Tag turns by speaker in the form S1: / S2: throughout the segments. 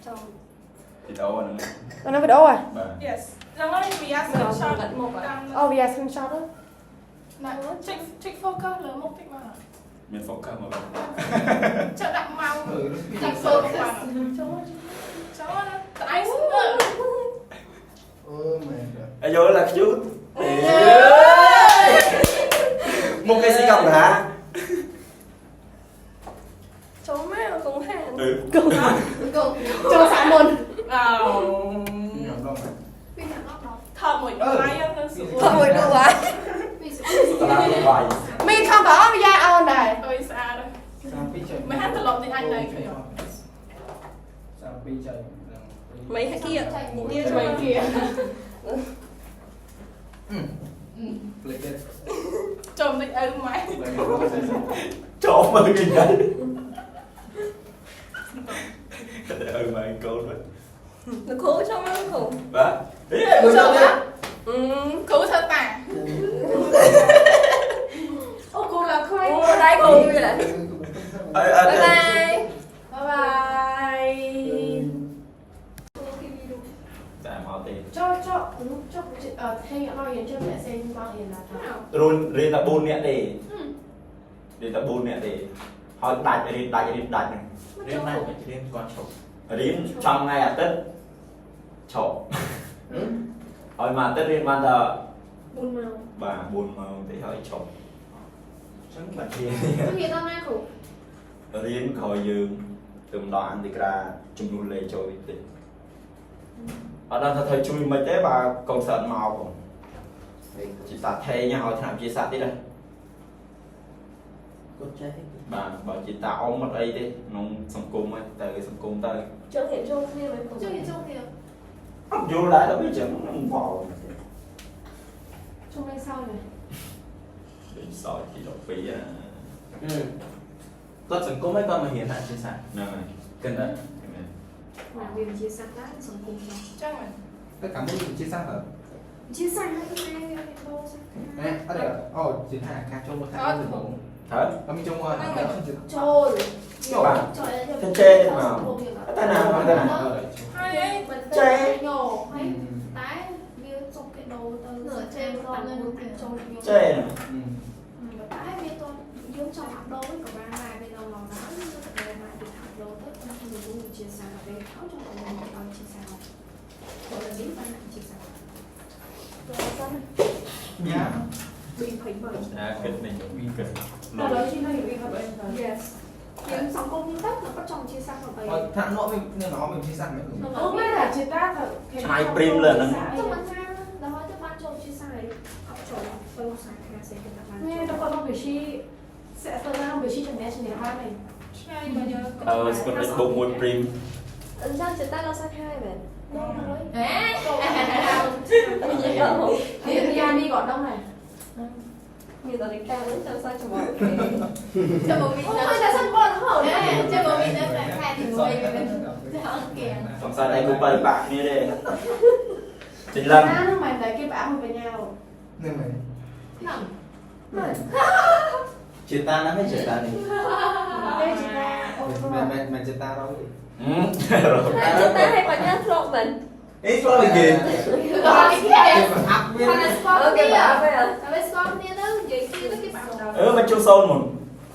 S1: ចូល
S2: វីដេអូហ្នឹង
S3: អានោះវីដេអូហ៎
S2: បាទ
S4: Yes ហ្នឹងហើយវា screenshot
S1: មុខ
S4: តាម
S3: អូវា screenshot ហ៎
S4: ណា check check focus លើមុខតិចមក
S2: មាន focus មកបាទ
S4: ចុះដាក់ម៉ៅដាក់ focus ចូលចូលណាតែឯងស្មើ
S5: អូមែន
S2: អាយល់ឡា cute មុខគេស៊ីកាមេរ៉ា
S1: ចូលមកកុំហាន
S2: អឺ
S1: កុំ
S6: កុំ
S3: ចូលសាក់មុន
S4: អោ
S5: ខ្ញុំដង
S6: ពីណាអត់ដល់
S4: ថតមួយដៃទៅស្រួល
S1: ថតមួយដួយ
S6: ពីស្
S2: តារាបាយ
S3: មានខំបើវាយ៉ាអូនដែរ
S4: អើយស្អាត
S5: 32ចុច
S4: មិនហាន់ត្រឡប់នេះអញនៅឃើញ
S5: 32ចុច
S1: មិនហាគៀគៀ
S4: ជួយគេ
S5: ផ្លេចទៀត
S4: ចូលមិនឪម៉ែ
S2: ចូលមើលគេញ៉ៃអើម៉ែកូន
S1: លោកគ្រូចូលមកលោកគ្រូ
S2: បាទអេ
S4: ចូលណា
S1: អឺ
S4: គ្រូធ្វើតាអូគ្រូឡើងខ្វែង
S1: អូដៃគ្រូវាឡា
S2: អើអើ
S1: បាយបាយ
S3: បាយបាយ
S2: តែមកទេ
S3: ចូលចូលចូលអឺថេងអត់មករៀនចូលអ្នកផ្សេងមករៀនណាថា
S2: រូនរៀនតែ4នាក់ទេរៀនតែ4នាក់ទេហើយដាច់រៀនដាច់រៀនដាច់ហ្នឹង
S7: រៀនបានរៀនគាត់ឈប់
S2: រៀនចំថ្ងៃអាទិត្យឈប់ហើយមួយអាទិត្យរៀនបានតែ
S1: 4ម៉ោង
S2: បាទ4ម៉ោងទេហើយឈប់
S7: ចឹងបាត់រៀន
S6: រៀនដល់ណាគ្រូ
S2: រៀនក្រោយយើងទៅម្ដងអន្តក្រាចំនួនលេខចូលវិញតិចអត់ដឹងថាត្រូវជួយមិនទេបើកូនសិស្សមកបងជាសាថេញឲ្យថ្នាក់ជាសាទៀតណា
S7: គាត់ចេះ
S2: បាទបើជាតាអ៊ំអត់អីទេក្នុងសង្គមហ្នឹងទៅសង្គមទៅ
S1: ចង់រៀនចូលគ្នាមិនគ្រូ
S6: ជួយចូលគ្នា
S2: អត់យល់ដែរដល់ពេលចឹងហ្នឹងវ៉ាវ
S3: ចូលមិនសោយមែន
S2: ដូចសោចទី12ណា
S7: គាត់សង្គមឯងគាត់មករៀនថាជាសាស្ត្រ
S2: ហ្នឹងហើយ
S7: កិនអត់
S6: មកវាជាសាស្ត្រដែរសង្គមចុះ
S4: ចឹងមែន
S5: តែកាលមុនជាសាស្ត្រ
S6: ជាសាស្ត្រហើយគេវាដូរសាស្ត្រ
S5: ណែអត់ទេអូជាថាការចូលមកថាដំបូង
S2: ត្រូវ
S5: អត់មានចូលមក
S6: ចូល
S5: ចូល
S2: បាទ
S6: ចូល
S2: ចេមកតែណាតែណា
S4: ហើយអី
S6: មិន
S2: ចេ
S6: ញោហើយតែវាសុំគេដូរទៅចេតាមនឹងចូលខ្ញុំ
S2: ចេ
S6: តែវាតយើងចង់អាប់ដូរវិញក៏បានដែរវានៅឡងដែរយើងទៅមកពីអាប់ដូរទៅក្នុងរូបជាសាស្ត្រពេលខោចង់ទៅឲ្យជាសាស្ត្រព្រោះនេះបានជាសាស្ត្រ
S5: ញ៉ា
S6: 23
S2: អាគិតនេះគិត
S3: ដល់ដល់ជីនៅរៀនហត់អីទៅ
S6: Yes យើងសង្គមទៅគាត់ចង់ជាសាស្ត្រទៅ
S5: អត់ថានោះមាននៅមានជាសាស្ត្រមែន
S3: អូមែនថាជាតាទៅ
S2: ឆ្នៃព្រីមលើហ្នឹង
S6: ទៅមិនថាដល់ហើយទៅបានចូលជាសាស្ត្រអត់ចូលទៅសាខាសេដ្ឋកិច្ចបាន
S3: នេះទៅគាត់មកវិชีសាក់ទៅណាវិชีចំណេះចំណេះបានហើយ
S4: ឆ្ងាយបើយើង
S2: អឺស្គាល់លេខបូកមួយព្រីម
S1: អញ្ចឹងចិត្តតែដល់សាខាយមែន
S6: ដល់ហើយ
S1: ហេ
S3: នេះយ៉ានេះក៏ដឹងដែរ
S1: មានតរិកាហ្នឹងចាំសាច្បល់គេ
S6: ចាំមកវិញអូតែសិនបងហៅចាំមកវិញនៅខែទី1វិញចាំអង្គា
S2: សង្ស័យដៃគូបរិបាក់គ្នាទេចេញឡើង
S3: ណាហ្នឹងមិនតែគេផ្អាប់មួយបញ្ញា
S5: ហ្នឹងមែន
S6: ហ្នឹង
S7: ជាតាណាមិនជាតានេះ
S3: ទេជាតាអូ
S5: មែនមែនមែនជាតារង
S1: ចិត្តតែឲ្យបញ្ញាធ្លាប់មែន
S7: អេស្គាល់គេ
S6: ដល់គេ
S5: អាប់វា
S6: គាត់ស្គាល់
S1: អូ
S6: គ្នា
S1: គេបាក់វិញ
S6: តែស្គាល់គ្នាទៅនិយាយគ្នាទៅគេបាក់ដល់
S2: អឺមកជួសូនមុន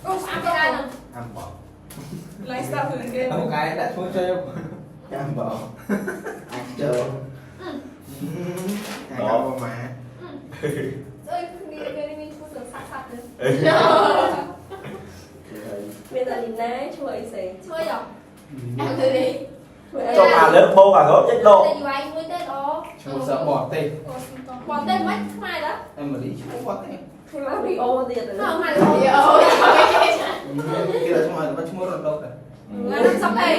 S6: អូស្អាតដែរហ្នឹង
S5: អាំប
S4: ឡើងស្ដាប់រឿងគេ
S5: អូកែដាក់ឈ្មោះចូល
S7: ចាំបងអាចចូល
S5: អាកាបម៉ា
S6: អើយគ្នាគេមានឈ្មោះសាក់សាក់ទៅ
S1: មានតែលីណាឈ្មោះអីផ្សេង
S6: ជួយអត់អត់ទេ
S2: ចុះអាលើបោកអារោចេញដក
S6: តែយូរឯងមួយទេដល់
S5: ឈ្មោះសិស្សបរទេស
S4: អូសុំត
S6: បងទេមិនខ្មែរដល់
S5: អេមីលីឈ្មោះបរទេស
S1: ខ្ញុំមករីអូទៀត
S6: អើមកអូយ
S5: គេដាក់ឈ្មោះឲ្យឈ្មោះរត់ដក
S6: ហ្នឹងសុំអី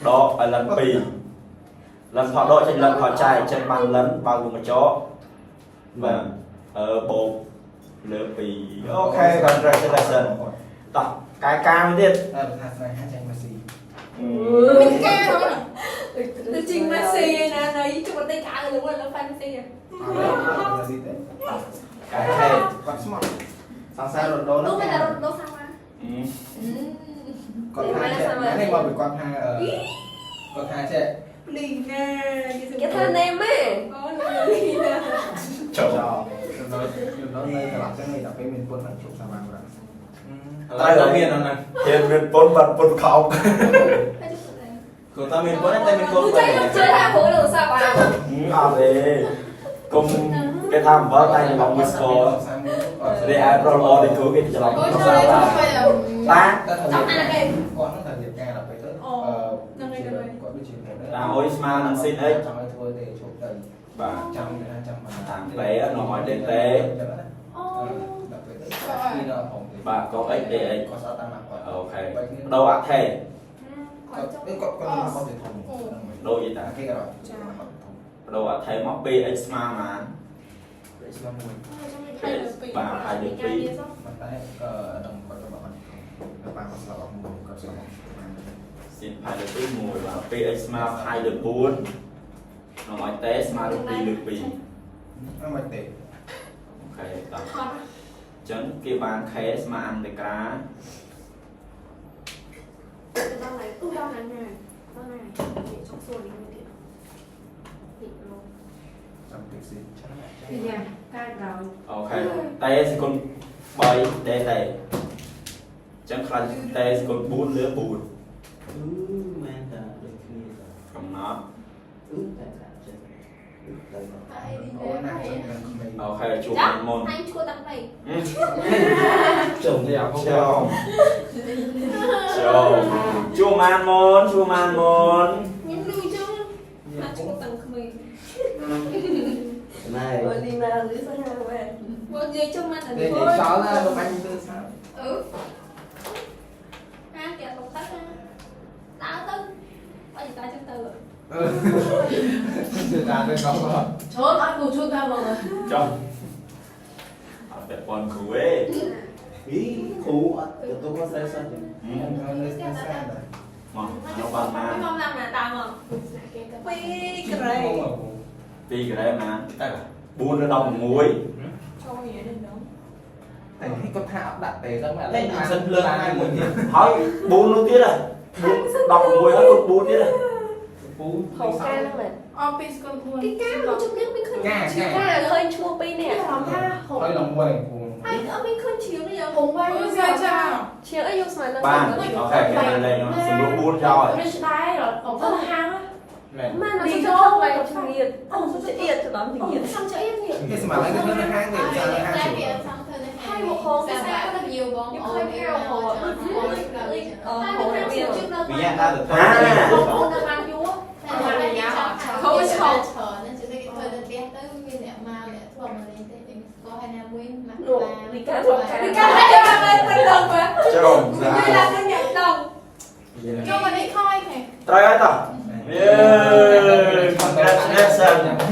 S2: ដកឲ្យលិន2លិនផដកចេញលិនផចែកចេញបានលិនបើកវងកញ្ចក់បាទអឺបូកលើ2អូខេ congratulation តោះកែកាមួយទៀត
S5: អើថាស្នេហាចាញ់ម៉ាស៊ី
S6: មានការហ្នឹង
S1: ទៅជីងម៉ាស៊ីឯណាណៃជួបតែកៅលើលើហ្វាន់ស៊ី
S5: អត់ម៉ាស៊ីទេ
S2: កែខេ
S5: គាត់ស្មោះសង្សាររដូវ
S6: នោះមានតែរត់ដូរសាមក
S5: គាត់ថាចេះនេះមកពីគាត់ថាគាត់ថាចេះ
S1: លីណា
S8: គេថាណេម៉ា
S1: អូលីណា
S2: ចូល
S5: ចោលខ្ញុំដល់នៅត្រឡប់ចឹងឯងដល់ពេលមានពុនហ្នឹងជប់សាបានបាទ
S7: ឥឡូវមានអត់ហ្នឹង
S2: ហ៊ានមានពុនបាត់ពុនខោ
S6: ហើយចុះខ្លួនឯង
S7: គាត់តមានពុនតែមានកូនបី
S8: ជឿថាព្រោះនឹងសាប់អា
S2: អត់ទេគុំគេថាអំបិលតែច្រឡំមួយស្កររីឯប្រុសល្អនេះគ្រូគេច្រឡំ
S4: អូ
S2: មួយ
S4: ចូល
S2: ស្ករ
S4: ទៅ
S2: តា
S5: តែគាត់ហ្នឹងតែរៀបការដល់ពេលទៅគាត់ដូចជា
S2: តាអុយស្មើនឹងស៊ីនអិច
S5: ចង់ឲ្យធ្វើទេជប់ទៅ
S2: បាទ
S5: ចាំថាចាំ
S2: តាមតេនាំឲ្យតេ
S6: អូ
S5: ដល់ពេលទៅពីដល់ផងទេ
S2: បាទកុស x dx
S5: គាត់ស្អត់តាមគាត់
S2: អូខេបដូរអថេ
S6: គាត់ចង់
S5: គាត់គាត់គាត់ទៅធំ
S2: ដូចយីតា
S5: គេក៏ចា
S2: បដូរអថេមក 2x ស្មើប៉ុន្មាន
S5: ស្មើមួយ
S2: បាទហើយលើ2
S5: ប៉ុន្តែអឺដល់គាត់ក៏បានដល់បានគាត់ស្លាប់មួយគាត់ស្លាប់
S2: ស៊ីនផាយលើ2 1បាទ 2x ស្មើផាយលើ4នាំឲ្យតេស្មើនឹង2លើ2
S5: អត់មិនទេ
S2: អូខេតោះអញ្ចឹងគេបាន k ស្មើអន្តក្រា
S6: ទៅដល់ไหนអ៊ូដល់ណាណាដល់ណានេះចង់សួរនេះមួយទៀតនេះលោក
S5: ចាំតិចស៊ីចាំ
S3: ពីញ៉ាការក្រោយ
S2: អូខេតេស្គុណ3 dt អញ្ចឹងខ្លាចតេស្គុណ4លើ4
S7: អឺមែនតាដូចគ្នាតា
S2: កំណត់
S7: អឺតែតែចេះទៅ
S5: អូណាចាំនឹងក្មេង
S2: អូខេជួប
S1: ចា
S2: មុន
S1: អញឈួតតាំងពី
S7: ចុំនេះអត់
S2: ចូលចូលជួបម៉ានមុនជួបម៉ានមុន
S1: ខ្ញុំលឺចឹងថាឈួតតាំងក្មេង
S7: ណែ
S8: អូលីណាលឺសាហាវមែន
S1: មកនិយាយចឹងមកតែ
S5: នេះសល់ណាលោកអញទៅសល់
S1: អឺហាគេលោកទៅដើរទៅបើតាចឹងទៅ
S5: អឺទៅតាមទៅកោ
S3: ចូលអត់គូជួតាមមក
S2: ចុះអត់ពាក់ព័ន្ធគ្រូទេ
S7: អីគ្រូអត់ទទួលមកស្រីសោះទេ
S5: នៅស្ទសាដែរ
S2: មកនៅបានម៉ាន
S1: មកណាណាដើរមក
S6: ស្នាក់គេក៏
S1: 2ក្រេ
S5: មក
S2: 2ក្រែម៉ាន
S7: តែ
S2: 4ដល់16
S1: ចូលនិយាយនេះដល់
S5: តែនេះគាត់ថាអត់ដាក់ទេដល់មក
S7: តែអត់សិនលើកហើយមួយទៀត
S2: ហើយ4នោះទៀតហ៎4 16ហើយគុណ4ទៀតហ៎
S7: ពូ
S8: ហៅការហ្នឹងមែន
S4: អពីស្គល4
S8: គេការមកជំនាញមានឃើញ
S5: កាកា
S8: ការឃើញឈ្មោះពីរនាក់
S3: អារម្មណ៍ថាហូប
S5: ហើយឡងមួយពូ
S1: ហើយអត់មានឃើញឈៀងទេយើង
S3: ហូបវិញ
S4: អូសាចា
S8: ឈៀងអីយកស្មាននឹង
S2: បានអូខេគេបានលេងសម្រួល4ចោល
S3: រឹសដែររត់ទៅហាង
S5: មែន
S8: ម៉ានអត់ចូលទៅជំនាញអូសុខអៀតច្រឡំជំនាញ
S6: សំចៃនេះ
S5: គេស្មានឡើងទៅនៅហាងទេចាំនៅហាង
S4: តែ
S5: ស្រួល
S4: វាអត់សំធ្វើនៅហាងមកសាគាត់ទៅយូបងអូន
S8: អូហូវា
S6: ជឿនៅ
S7: វាដើរទៅ
S6: បងអូននៅបានយូរ
S4: តែបានយ៉ាអត់ខូចច្រើនណាស់ជិះគេធ្វើទៅផ្ទះទៅមានអ្នកមកអ្នកធ្លាប់មកលេងទេស្គាល់ហើយណាមួយមក
S8: នោះលីកាធ្លាប់ការ
S1: ពីការចាំមិនមិនដល់មក
S2: ចូល
S1: និយាយឡើងទៅអ្នកដល់
S4: ចូលមកនេះខ້ອຍគេ
S2: ត្រូវហើយតោះយេ congratulations.